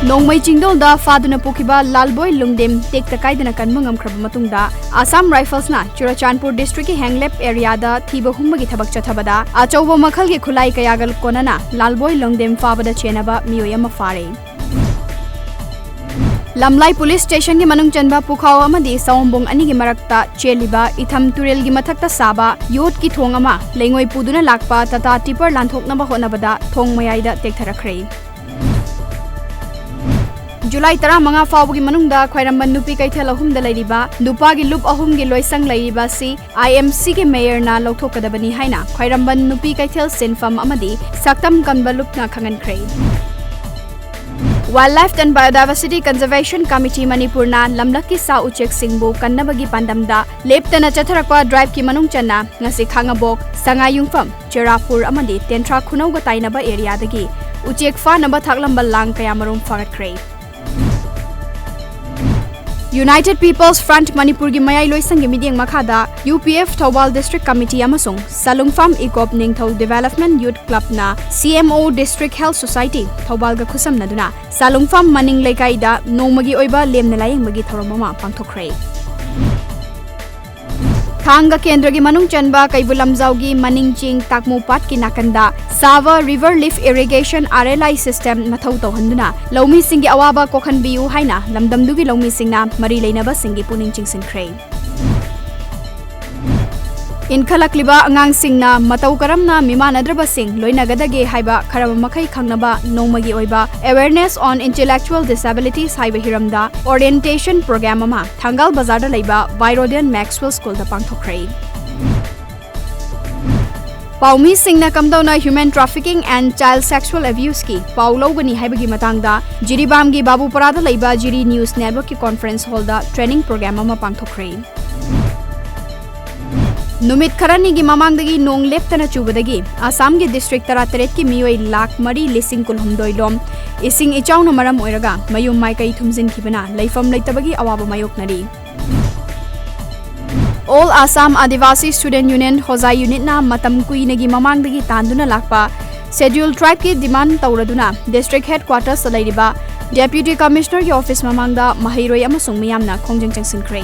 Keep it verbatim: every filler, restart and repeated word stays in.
ꯅꯣꯡꯃꯩ ꯆꯤꯡꯗꯣꯜꯗ ꯐꯥꯗꯨꯅ ꯄꯨꯈꯤꯕ ꯂꯥꯜꯕꯣꯏ ꯂꯣꯡꯗꯦꯝ ꯇꯦꯛꯇ ꯀꯥꯏꯗꯅ ꯀꯟꯕ ꯉꯝꯈ꯭ꯔꯕ ꯃꯇꯨꯡꯗ, ꯑꯁꯥꯝ ꯔꯥꯏꯐꯜꯁꯅ ꯆꯨꯔꯆꯥꯟꯄꯨꯔ ꯗꯤꯁꯇ꯭ꯔꯤꯛꯀꯤ ꯍꯦꯡꯂꯦꯞ ꯑꯦꯔꯤꯌꯥꯗ ꯊꯤꯕ ꯍꯨꯝꯕꯒꯤ ꯊꯕꯛ ꯆꯠꯊꯕꯗ ꯑꯆꯧꯕ ꯃꯈꯜꯒꯤ ꯈꯨꯠꯂꯥꯏ ꯀꯌꯥꯒ ꯀꯣꯟꯅꯅ ꯂꯥꯜꯕꯣꯏ ꯂꯣꯡꯗꯦꯝ ꯐꯥꯕꯗ ꯆꯦꯟꯅꯕ ꯃꯤꯑꯣꯏ ꯑꯃ ꯐꯥꯔꯦ꯫ ꯂꯝꯂꯥꯏ ꯄꯨꯂꯤꯁ ꯁ꯭ꯇꯦꯁꯟꯒꯤ ꯃꯅꯨꯡ ꯆꯟꯕ ꯄꯨꯈꯥꯎ ꯑꯃꯗꯤ ꯁꯑꯣꯝꯕꯨꯡ ꯑꯅꯤꯒꯤ ꯃꯔꯛꯇ ꯆꯦꯜꯂꯤꯕ ꯏꯊꯝ ꯇꯨꯔꯦꯜꯒꯤ ꯃꯊꯛꯇ ꯁꯥꯕ ꯌꯣꯠꯀꯤ ꯊꯣꯡ ꯑꯃ ꯂꯩꯉꯣꯏ ꯄꯨꯗꯨꯅ ꯂꯥꯛꯄ ꯇꯥꯇꯥ ꯇꯤꯄꯔ ꯂꯥꯟꯊꯣꯛꯅꯕ ꯍꯣꯠꯅꯕꯗ ꯊꯣꯡ ꯃꯌꯥꯏꯗ ꯇꯦꯛꯊꯔꯛꯈ꯭ꯔꯦ꯫ ꯖꯨꯂꯥꯏ ꯇꯔꯥꯃꯉꯥ ꯐꯥꯎꯕꯒꯤ ꯃꯅꯨꯡꯗ ꯈ꯭ꯋꯥꯏꯔꯝꯕꯟ ꯅꯨꯄꯤ ꯀꯩꯊꯦꯜ ꯑꯍꯨꯝꯗ ꯂꯩꯔꯤꯕ ꯅꯨꯄꯥꯒꯤ ꯂꯨꯞ ꯑꯍꯨꯝꯒꯤ ꯂꯣꯏꯁꯪ ꯂꯩꯔꯤꯕ ꯑꯁꯤ ꯑꯥꯏ ꯑꯦꯝ ꯁꯤꯒꯤ ꯃꯦꯌꯔꯅ ꯂꯧꯊꯣꯛꯀꯗꯕꯅꯤ ꯍꯥꯏꯅ ꯈ꯭ꯋꯥꯏꯔꯝꯕꯟ ꯅꯨꯄꯤ ꯀꯩꯊꯦꯜ ꯁꯤꯟꯐꯝ ꯑꯃꯗꯤ ꯁꯛꯇꯝ ꯀꯟꯕ ꯂꯨꯞꯅ ꯈꯪꯍꯟꯈ꯭ꯔꯦ꯫ Wildlife and Biodiversity Conservation Committee ꯃꯅꯤꯄꯨꯔꯅ ꯂꯝꯂꯛꯀꯤ ꯁꯥ ꯎꯆꯦꯛꯁꯤꯡꯕꯨ ꯀꯟꯅꯕꯒꯤ ꯄꯥꯟꯗꯝꯗ ꯂꯦꯞꯇꯅ ꯆꯠꯊꯔꯛꯄ ꯗ꯭ꯔꯥꯏꯚꯀꯤ ꯃꯅꯨꯡ ꯆꯟꯅ ꯉꯁꯤ ꯈꯥꯉꯕꯣꯛ, ꯁꯉꯥꯏꯌꯨꯝꯐꯝ, ꯆꯦꯔꯥꯄꯨꯔ ꯑꯃꯗꯤ ꯇꯦꯟꯊ꯭ꯔꯥ ꯈꯨꯅꯧꯒ ꯇꯥꯏꯅꯕ ꯑꯦꯔꯤꯌꯥꯗꯒꯤ ꯎꯆꯦꯛ ꯐꯥꯅꯕ ꯊꯥꯛꯂꯝꯕ ꯂꯥꯡ ꯀꯌꯥꯃꯔꯨꯝ ꯐꯥꯒꯠꯈ꯭ꯔꯦ꯫ United People's Front ꯃꯅꯤꯄꯨꯔꯒꯤ ꯃꯌꯥꯏ ꯂꯣꯏꯁꯪꯒꯤ ꯃꯤꯠꯌꯦꯡ ꯃꯈꯥꯗ U P F Thoubal district committee ꯑꯃꯁꯨꯡ ꯁꯥꯂꯨꯡꯐꯝ ꯏꯀꯣꯞ ꯅꯤꯡꯊꯧ ꯗꯤꯚꯦꯂꯞꯃꯦꯟ ꯌꯨꯠ ꯀ꯭ꯂꯕꯅ ꯁꯤ M O district health society ꯊꯧꯕꯥꯜꯒ ꯈꯨꯠꯁꯝꯅꯗꯨꯅ ꯁꯥꯂꯨꯡꯐꯝ ꯃꯅꯤꯡ ꯂꯩꯀꯥꯏꯗ ꯅꯣꯡꯃꯒꯤ ꯑꯣꯏꯕ ꯂꯦꯝꯅ ꯂꯥꯌꯦꯡꯕꯒꯤ ꯊꯧꯔꯝ ꯑꯃ ꯄꯥꯡꯊꯣꯛꯈ꯭ꯔꯦ꯫ ꯊꯥꯡꯒ ꯀꯦꯟꯗ꯭ꯔꯒꯤ ꯃꯅꯨꯡ ꯆꯟꯕ ꯀꯩꯕꯨꯜ ꯂꯝꯖꯥꯎꯒꯤ ꯃꯅꯤꯡ ꯆꯤꯡ ꯇꯥꯛꯃꯨ ꯄꯥꯠꯀꯤ ꯅꯥꯀꯟꯗ ꯁꯥꯕ River Lift Irrigation R L I system ꯃꯊꯧ ꯇꯧꯍꯟꯗꯨꯅ ꯂꯧꯃꯤꯁꯤꯡꯒꯤ ꯑꯋꯥꯕ ꯀꯣꯛꯍꯟꯕꯤꯌꯨ ꯍꯥꯏꯅ ꯂꯝꯗꯝꯗꯨꯒꯤ ꯂꯧꯃꯤꯁꯤꯡꯅ ꯃꯔꯤ ꯂꯩꯅꯕꯁꯤꯡꯒꯤ ꯄꯨꯛꯅꯤꯡ ꯆꯤꯡꯁꯤꯟꯈ꯭ꯔꯦ꯫ ꯏꯟꯈꯠꯂꯛꯂꯤꯕ ꯑꯉꯥꯡꯁꯤꯡꯅ ꯃꯇꯧ ꯀꯔꯝꯅ ꯃꯤꯃꯥꯟꯅꯗ꯭ꯔꯕꯁꯤꯡ ꯂꯣꯏꯅꯒꯗꯒꯦ ꯍꯥꯏꯕ ꯈꯔ ꯃꯈꯩ ꯈꯪꯅꯕ ꯅꯣꯡꯃꯒꯤ ꯑꯣꯏꯕ Awareness on Intellectual Disabilities ꯍꯥꯏꯕ ꯍꯤꯔꯝꯗ orientation program ꯑꯃ ꯊꯪꯒꯥꯜ ꯕꯖꯥꯔꯗ ꯂꯩꯕ By Roden Maxwell Schoolꯗ ꯄꯥꯡꯊꯣꯛꯈ꯭ꯔꯦ꯫ ꯄꯥꯎꯃꯤꯁꯤꯡꯅ ꯀꯝꯗꯧꯅ human trafficking and child sexual abuseꯀꯤ ꯄꯥꯎ ꯂꯧꯒꯅꯤ ꯍꯥꯏꯕꯒꯤ ꯃꯇꯥꯡꯗ ꯖꯤꯔꯤꯕꯥꯝꯒꯤ ꯕꯥꯕꯨꯄꯔꯥꯗ ꯂꯩꯕ ꯖꯤꯔꯤ News Networkꯀꯤ conference hallꯗ training program ꯑꯃ ꯄꯥꯡꯊꯣꯛꯈ꯭ꯔꯦ꯫ ꯅꯨꯃꯤꯠ ꯈꯔꯅꯤꯒꯤ ꯃꯃꯥꯡꯗꯒꯤ ꯅꯣꯡ ꯂꯦꯞꯇꯅ ꯆꯨꯕꯗꯒꯤ ꯑꯁꯥꯝꯒꯤ district ꯇꯔꯥꯇꯔꯦꯠꯀꯤ ꯃꯤꯑꯣꯏ ꯂꯥꯈ ꯃꯔꯤ ꯂꯤꯁꯤꯡ ꯀꯨꯟꯍꯨꯝꯗꯣꯏ ꯂꯣꯝ ꯏꯁꯤꯡ ꯏꯆꯥꯎꯅ ꯃꯔꯝ ꯑꯣꯏꯔꯒ ꯃꯌꯨꯝ ꯃꯥꯏꯀꯩ ꯊꯨꯝꯖꯤꯟꯈꯤꯕꯅ ꯂꯩꯐꯝ ꯂꯩꯇꯕꯒꯤ ꯑꯋꯥꯕ ꯃꯥꯌꯣꯛꯅꯔꯤ꯫ All Assam Adivasi Student Union ꯍꯣꯖꯥꯏ unitꯅ ꯃꯇꯝ ꯀꯨꯏꯅꯒꯤ ꯃꯃꯥꯡꯗꯒꯤ ꯇꯥꯟꯗꯨꯅ ꯂꯥꯛꯄ Scheduled Tribeꯀꯤ demand ꯇꯧꯔꯗꯨꯅ district headquartersꯇ ꯂꯩꯔꯤꯕ Deputy Commissionerꯒꯤ office ꯃꯃꯥꯡꯗ ꯃꯍꯩꯔꯣꯏ ꯑꯃꯁꯨꯡ ꯃꯤꯌꯥꯝꯅ ꯈꯣꯡꯖꯪ ꯆꯪꯁꯤꯟꯈ꯭ꯔꯦ꯫